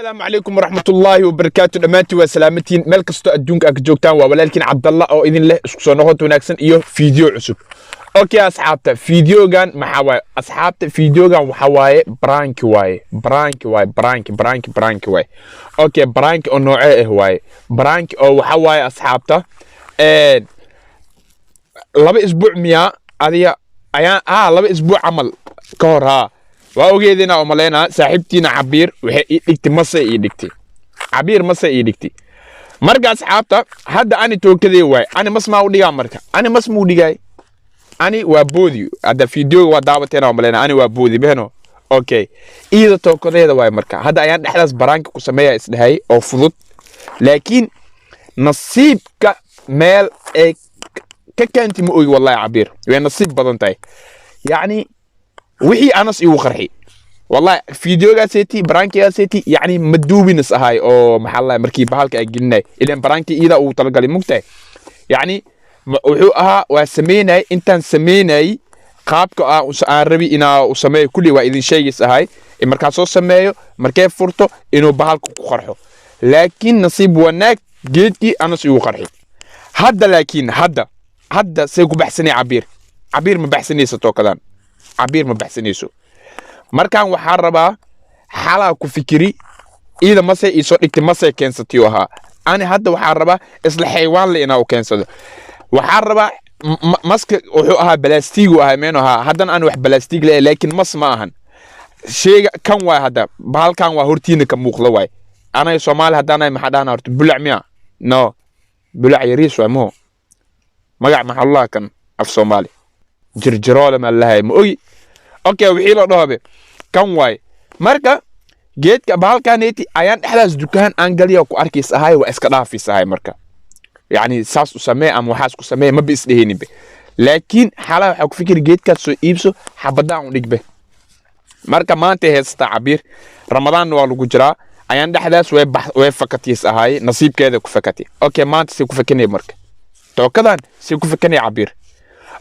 Asalaamu calaykum waraxmatullaahi wabarakaatu. Dhammaantiin waa salaamatiin meel kastoo adduunka aad ka joogtaan. Waa walaalkiin Cabdalla oo idin leh isku soo noqot wanaagsan iyo fiideo cusub. Okay asxaabta, fiideogan maxaa waaye? Asxaabta, fiideogan waxaa waaye prank waaye, prank waaye, prank, prank, prank waaye. Okay, prank oo noocee ah waaye? Prank oo waxaa waaye asxaabta, 2 isbuuc miyaa adiga ayaan 2 isbuuc camal ka hor waa ogeedina oo malaynaa saaxiibtiina Cabiir waxay ii dhigtay mase ii dhigtay Cabiir mase ii dhigtay. Marka asxaabta, hadda ani tookadee waay, ani mas maa u dhigaa? Marka ani mas muu dhigaay, ani waa boodi. Hadda fiideoga waa daawateena oo malaynaa, ani waa boodi behno. Okay, iida tookadeeda waay. Marka hadda ayaan dhexdaas prank-ka ku sameeya isdhahay oo fudud, laakiin nasiibka meel ay ka keentay ma ogi. Wallahi Cabiir way nasiib badan tahay. Yacni wixii anas igu qarxi, wallahi fiideogaaseeti prank-igaaseeti, yacni ma duubinas ahay oo maxaa la markii bahalka ay gelinay ilan prank-i iida ugu talagalay mugtahay. Yacni wuxuu ahaa waa sameynay intaan sameynay qaabka aan rabi inaa u sameeyo kulli waa idin sheegis ahay. Markaa soo sameeyo, markay furto inuu bahalka ku qarxo, laakiin nasiib wanaag geedkii anas igu qarxi. Hadda laakiin hadda say ku baxsanay Cabiir? Cabiir ma baxsanayso tookadan, Cabiir ma baxsanayso. Markaan waxaan rabaa xalaa ku fikiri iida mase iisoo dhigtay mase keensatay ahaa. Ani hadda waxaan rabaa isla xaywaan le inaa u keensado. Waxaan rabaa maska wuxuu ahaa balaastiigu ahaa meenu ahaa. Haddana aan wax balaastiig leeyahay, laakiin mas ma ahan sheyga kan waay. Hadda bahalkan waa hortiina ka muuqda waay. Anaga Soomaali haddaanahay maxaa dhahana horta? Bulac miya? No, bulac yariis waay maho. Magac maxaa kan af Soomaali? Jirjiroole maa lahay, ma ogi. Okay, wixii loo dhahobe kan waay. Marka geedka bahalkaneeti ayaan dhexdaas dukaan aan galiya ku arkiis ahay, waa iska dhaafis ahay. Marka yacni saas u samee ama waxaas ku samee maba isdhehayninbe, laakiin xalaha waxaa ku fikiri geedkaas soo iibso, xabadaan u dhigbe. Marka maanta haysataa Cabiir, Ramadaanna waa lagu jiraa. Ayaan dhexdaas way bax way fakatiis ahaay, nasiibkeeda ku fakatay. Okay, maanta say ku fakanay? Marka tookadan say ku fakanay Cabiir?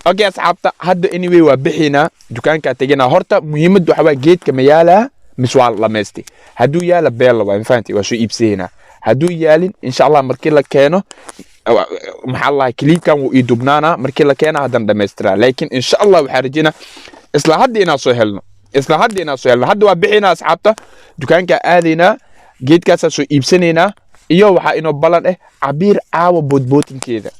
Okay asxaabta, hadda anyway waa bixinaa, dukaankaa teginaa. Horta muhiimaddu waxaa waa geedka ma yaalaa mise waa la dhamaystay? Hadduu yaala beella waa mafahanti, waa soo iibsaynaa. Hadduu yaalin, insha Allah markii la keeno, maxaa la clip-kan wuu ii dubnaanaa. Markii la keena haddana dhamaystiraa, laakiin insha Allah waxaa rajeynaa isla hadda inaan soo helno, isla hadda inaan soo helno. Hadda waa bixinaa asxaabta, dukaankaa aadaynaa, geedkaasaa soo iibsanaynaa. Iyo waxaa inoo ballan Cabiir caawa boodbootinkeeda.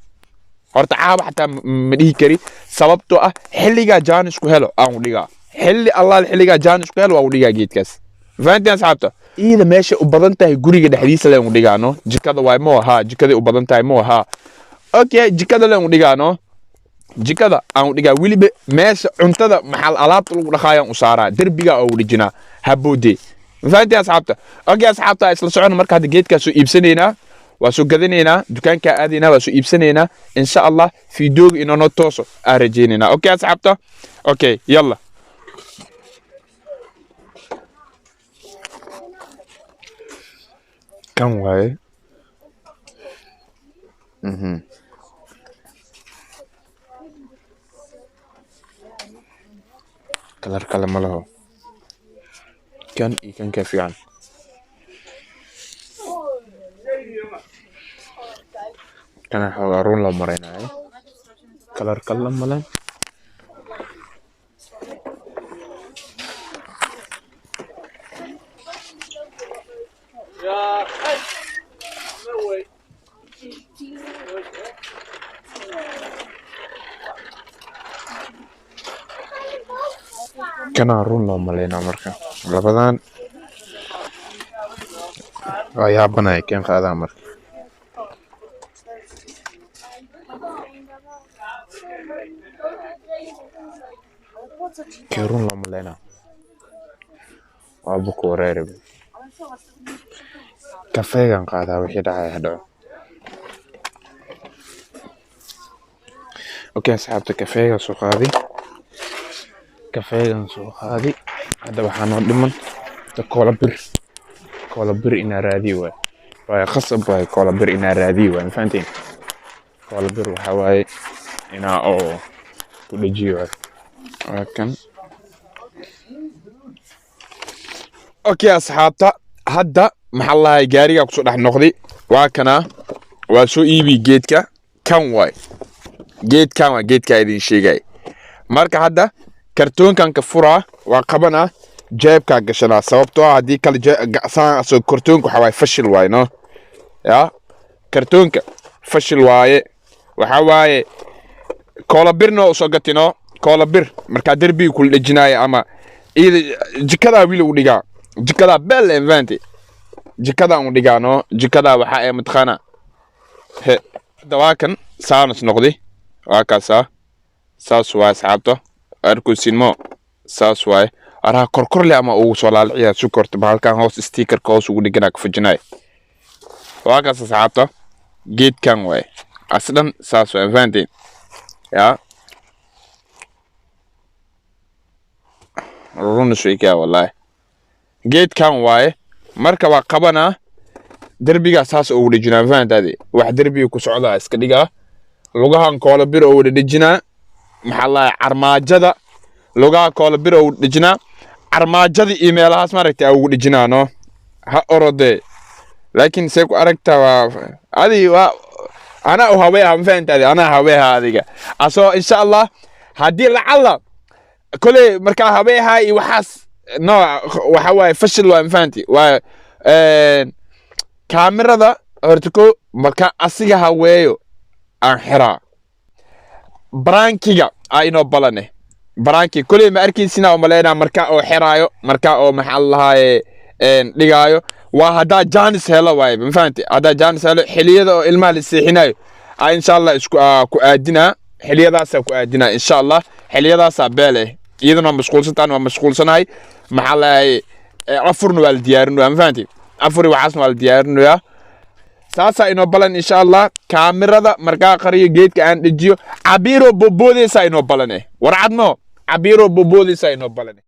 Horta caawa xataa ma dhihi kari, sababtoo ah xilligaa jaanis ku helo aan u dhigaa. Xilli allaal xilligaa jaanis ku helo waan u dhigaa geedkaas. Fahantiin asxaabta? Iida meesha u badan tahay guriga dhexdiisa leen u dhigaano. Jikada waay mo ahaa, jikaday u badan tahay mo ahaa. Okay, jikada leen u dhigaano, jikada aan u dhigaa. Weliba meesha cuntada maxal alaabta lagu dhaqaayaan u saaraa, derbiga oo u dhijinaa haboodee. Fahantiin asxaabta? Okay asxaabta, isla socon. Marka hadda geedkaas soo iibsanaynaa, waa soo gadanaynaa, dukaankaa aadaynaa, waa soo iibsanaynaa. Insha Allah fiidooga inoo tooso aan rajaynaynaa. Okay asxaabta, okay, yalla. Kan waaye. Kalar kale ma laho, kan iyo kan ka fiican. Kana xoogaa run loo maraynayo, kalar kale male. Kanaa run loo malaynaa. Marka labadan waa yaabanaya, keen qaadaa marka? Kee run loo malaynaa? Waa buku wareere. Kafeegan qaadaa, wixii dhacay ha dhaco. Okay asxaabta, kafeega soo qaadi, kafeegan soo qaadi. Hadda waxaa noo dhiman ta koola bir, koola bir inaa raadiyo waay, waayo qasab waaye koola bir inaa raadiyo waay. Ma fahanteen? Koola bir waxaa waaye inaa oo ku dhejiyo waay, waa kan. Okay asxaabta, hadda Maxaa lahay, gaarigaa kusoo dhex noqday. Waa kana, waa soo iibi geedka kan waay. Geedkan waa geedkaa idin sheegay. Marka hadda kartoonkan ka furaa, waa qabanaa, jeebkaa gashanaa, sababtoo ah haddii kale saan asoo kartoonka waxaa waaye fashil waaye, no ya kartoonka fashil waaye. Waxaa waaye koolabirna usoo gatino, koolabir markaa derbiga kula dhejinaayo ama iyada jikadaa wiil u dhigaa, jikadaa bel invente, jikadaan u dhigaa, no jikadaa waxaa ee mataqaana. He, hadda waa kan saanus noqday, waa kaasaa, saas waay asxaabta, arkuysinmo, saas waaye. Araha korkorle ama ugu soo laaliciyaa sukorta bahalkan hoos stickerka hoos ugu dheganaa ka fujinaya. Waa kaas asxaabta, geedkan waaye asdhan, saas waay, fahanteen ya? Run sheegaa wallahi, geedkan waaye. Marka waa qabanaa, derbigaa saas ugu dhejinaa, fahantaade? Wax derbiga ku socdaa iska dhigaa, lugahan koola bir oo wada dhejinaa. Maxaa lahay, armaajada lugaha koola bir oo wada dhejinaa, armaajada iyo meelahaas maaragtay ugu dhejinaa, no ha orode. Laakiin see ku aragtaa, waa adi, waa anaa u haweeha, ma fahantaade? Anaa haweeha adiga asoo insha Allah haddii lacalla koley markaa habeeha iyo waxaas, no waxa waaye fashil waa, ma fahanti? Waa kaamirada horta ko markaa asiga haweeyo aan xiraa. Prankiga aa inoo balane, pranki koley ma arkaysina oo maleynaa marka oo xiraayo, marka oo maxaa lahaaye dhigaayo, waa haddaa chance helo waaye, ma fahanti? Haddaa chance helo xiliyada oo ilmaha la seexinayo aa insha Allah isku ku aadinaa, xiliyadaasaa ku aadinaa insha Allah. Xiliyadaasaa beel eh, iyadana waa mashquulsantaan, waa mashquulsanahay. Maxaa lahaye, afurna waa la diyaarinaya, ma fahanti? Afuri waxaasna waa la diyaarinayaa, saasaa inoo balan insha Allah. Kaamirada markaa qariyo, geedka aan dhejiyo, cabiiroo boboodeysaa inoo balan eh. Warcadno, cabiiroo boboodeysaa inoo balan eh.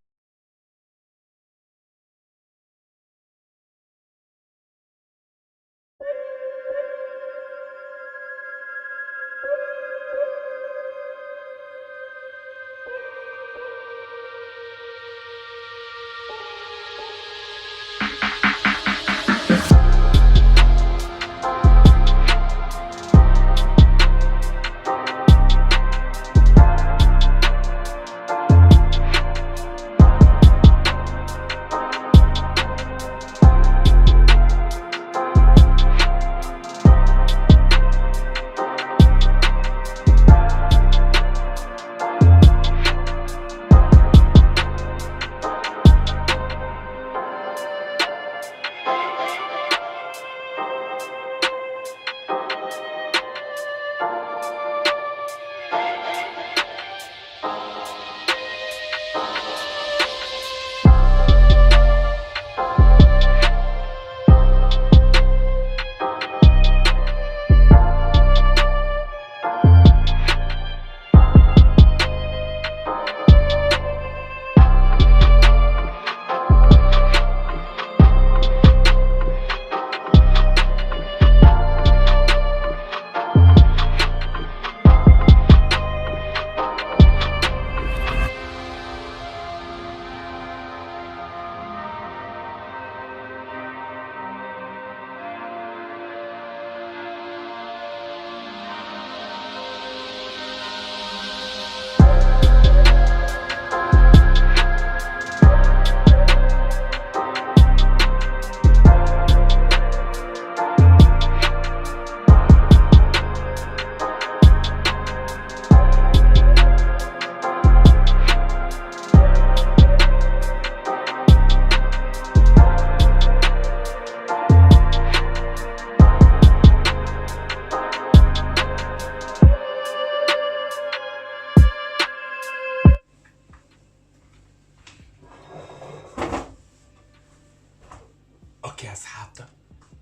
Okay asxaabta,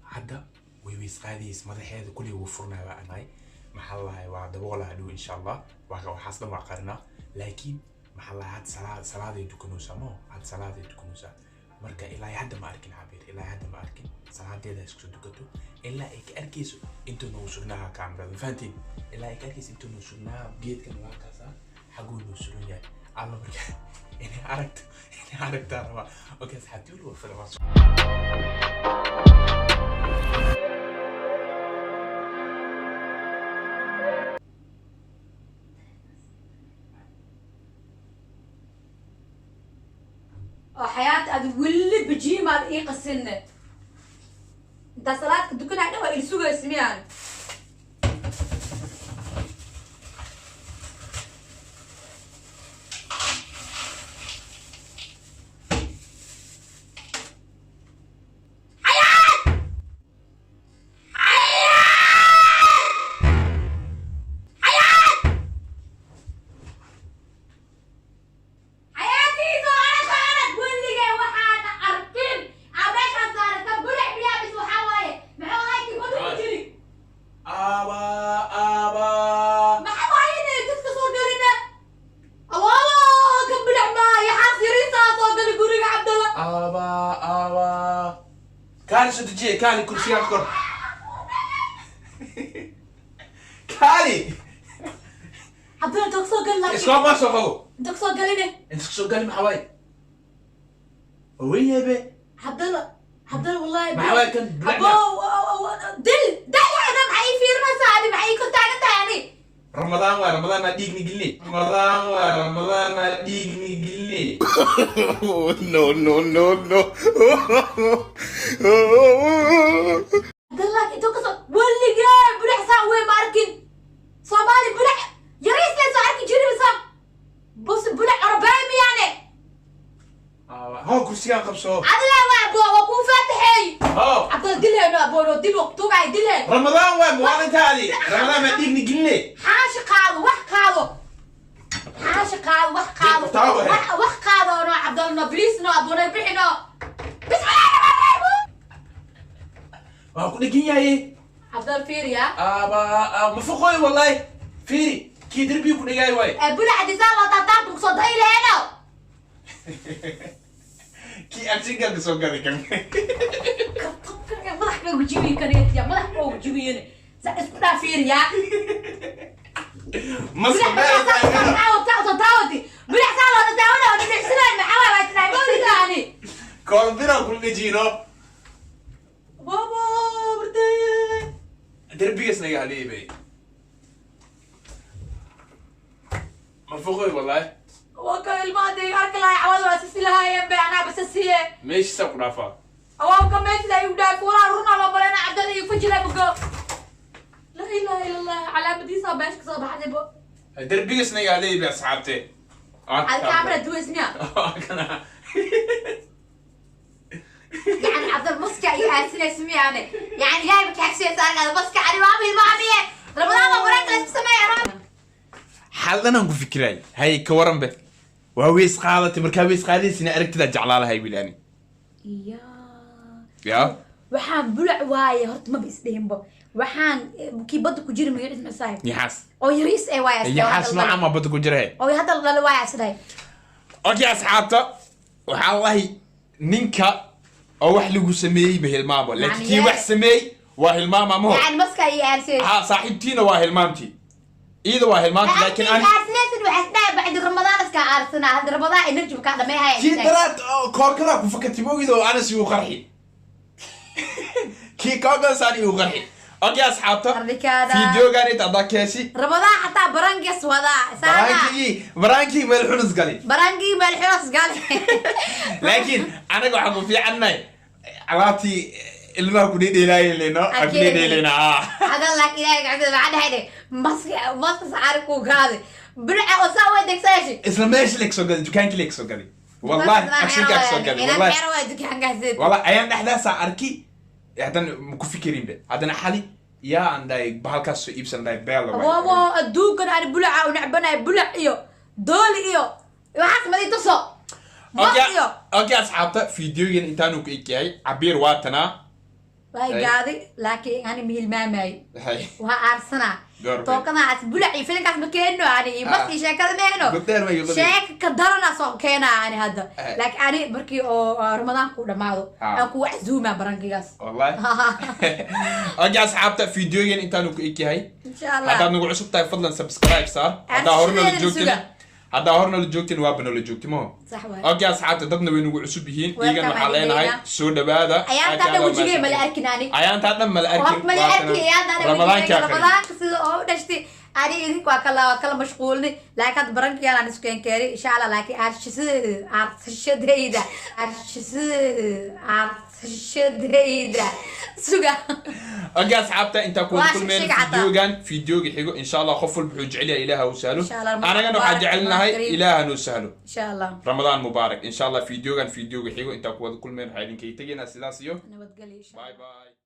hadda way weys qaadaysa, madaxeeda kuley wuu furnaa, waa anahay, maxaa lahay, waa daboolaha dhow insha Allah. Waa waxaas dhan waa qarinaa, laakiin maxaa lahay, hadda salaaday tukanaysaa, mo hadda salaaday tukanaysaa. Marka ilaa hadda ma arkin Cabiir, ilaa hadda ma arkin. Salaadeeda isku soo tukato, ilaa ay ka arkayso intuu nagu sugnaha kaamirada, ma fahantiin? Ilaa ay ka arkayso intuu nagu sugnaha geedkan, waa kaasa xaguu noo sugan yahay alla. Marka inay aragto, inay aragtaa rabaa. Okay asxaabti, weli waa fila waa. Oo xayaata aad weli bajiimaad ii qasinne. Intaa salaadka dukanaa dhan waa il sugaysa miyaan? Xayaat! Xayaat! Xayaat! Xayaatiisa arag, arag, weligay waxaana arkin aa meeshaan saaran ka bulac miyaa bis waxaa waaye muxuu ahay kii badu ku jiri? Aba, aba. Maxaa waaye inay dadka soo galina awaalo ka bulac maayo xaas yariisaa soo gali guriga Cabdalla. Aba, aba. Kaali soo dejiye, kaali kursigaan kor. Kaali. Cabdalla, inta kasoo gali laakiin. Iskoo ma soo qabo. Inta kasoo galine. Inta kasoo gali maxaa waaye? Haweeneybe. Cabdalla, Cabdalla, wallahi. Maxaa waaye kan bulac? Abo, dil dil ana maxay ii fiirinaysaa ani? Maxay ii kor taagan tahay ani? Ramadaan waa Ramadaan, maa dhiigni gelini. Ramadaan waa Ramadaan, maa dhiigni gelini. No, no, no, no. Cabdalla, intuu kasoo weligee bulac saa weyn ma arkin. Soomaali bulac yariis lee soo arki jiri misa bus bulac orobey miyaane? Aba, hoo kursigaan qabso. Adila waa abo, waa kuu faataxeey. Hoo. Cabdalla, dilheeno abono, dil tuugay dilheen. Ramadaan waa maalintaadii. Ramadaan maa dhiigni gelini. Xaashi qaado, wax qaado, xaashi qaado, wax qaado. Taawo, he. Wax qaado no Cabdalla, no, please, no, abono bixi no, bismillahi rahmaani rahiim. Waa ku dhegan yahay. Cabdalla, fiiriya. Aba, aba, ma foqooy wallahi. Fiiri, kii derbiga ku dhegaay waay. Bulac disaan loo taataabta kusoo dayi leheeno. Kii agshinka soo gaday kan. Madax ka jibiye kaneetiya, madax ka jibiyene sa isku dhaa, fiiriya. Maska meel taagan. Bulac saa loo taataabana oo dhibicsanay maxaa waay? Waa isdhahay mawlidaani. Koolbira ku dhejino. Baba bardaye. Derbigas naga haliyay bay. Ma foqoy wallahi. Waa ka ilmaha dee arki lahay cawada waa sisi lahaayeen bay anaa basasiye. Meeshiisa ku dhaafaa. Awaabka meesha ay u dhaaf walaa runa loo balena Cabdalla iyo fajira bugo laa ilaaha illa Allah calaamadiisa meesha kasoo baxday bo. Derbigas naga haliyay bay asxaabte. Ad kaamira duweysmiya? Kana. يعني عبد المسكع يحاسنس يعني جاي بكحسيس انا مسكع انا ما ابي ما ابي رمضان مبارك ليش سمع. Xaldanaan ku fikiray hay ka waran be waa weys qaadatay markaa weys qaadaysina aragtidaa jeclaa lahay wilaani. يا Ya. Waxaan bulac waaye horta maba isdhihinbo waxaan kii badda ku jiri magaciis masahay? Yaxaas. Oo yariis ee waaya. Yaxaas noocan maa badda ku jira he. Oo hadda la dhalay waaya isdhahay. Okay asxaabta, waxaa lahay ninka oo wax lagu sameeyey ba hilmaamo, laakiin kii wax sameeyey waa hilmaama maho. يعني maska iyo aarsiis. Ha, saaxiibtiina waa hilmaamtii, iyada waa hilmaamtii, laakiin ani aarsinaysid waxaa isdhahay bacdi Ramadaan iska aarsanaa hadda Ramadaan energy kaa dhameehaya. Kii daraad koorkadaa ku fakatay moogid oo anas igu qarxi kii koorkadaasaan igu qarxi. Okay asxaabta, Ardikaada. Videogan inta haddaa keesi. Ramadaan xataa barangis wadaa saana. Baraankigii, baraankii meel xunus galay. Barangii meel xunas gale. Laakiin anaga waxaan ku fiicannahay alaabtii ilmaha ku dhedheelaayeleno aan ku dhedheelena. Hadan laakiin ilaahay gacanta maxaa dhahay maska maska saxaari kuu gaaday bilca oo saa way degsayashi. Isla meesha leeg soo gaday, dukaankii leeg soo gaday wallahi, agshinkaa soo gaday wallahi. Xero waa dukaankaasi. Wallahi ayaan dhexdaasaa arki, haddana ma ku fikirin be, haddana xali yaa aan dhahay bahalkaas soo iibsan dhahay beela waay. Waabo adduunkan ani bulaca u necbanahay, bulac iyo dooli iyo waxaas madi tuso mas iyo. Okay asxaabta, videogan intaanu ku eg yahay. Cabiir waa tanaa. Waa gaaday laakiin ani ma hilmaamayo. Hay. Waa aarsanaa. Goor bay. Tookadaas bulac iyo filinkaas ma keeno ani iyo mas iyo sheekada meeno. Guddeer ma iyo sheeka ka darana soo keenaa ani hadda. Eh. Laakiin ani markii oo Ramadaan ku dhamaado Ah. aan kugu casuumaa barankigaas. Wallahi, okay asxaabta, videogan intaanu ku eg yahay. Insha Allah. Haddaad nagu cusub tahay, fadlan subscribe saar. Haddaa hore noola Arsideeda joogtin suga. Haddaa hore noola joogtin, waaba noola joogti maho. Sax waay. Okay asxaabta, dadna way nagu cusub yihiin. Welcome. Iyagan waxaa aan leenahay idin soo dhawaada. Ayaantaa dhan wejigay mala arkin ani. Ayaantaa dhan mala arkin. Horta mala arkin ayaantaa dhan Ramadaankaa wejigay kale. Ramadaanka sida oo u dhashtay. Ani idink waa kala mashquulni, laakiin hadda prank-iyaan aan isku keenkeenay, insha Allah. Laakiin aarsashadayda, aarsashadayda suga. Okay, asxaabta, intaa ku wada Waa kulmeen shig xataa. Videogan videoga xigo, insha Allah. Qof walba wuxuu jecel yahay Ilaaha u sahlo. Insha Allah, Ramadaan Anagana waxaan mubaarak, jecelnahay Ramadaan kariim. Ilaaha noo sahlo. Insha Allah. Ramadaan mubaarak, insha Allah. Videogan videoga xigo intaa ku wada kulmeen, waxaa idinkaga tegaynaa sidaas iyo Nabadgelyo, insha bye Allah. Bye.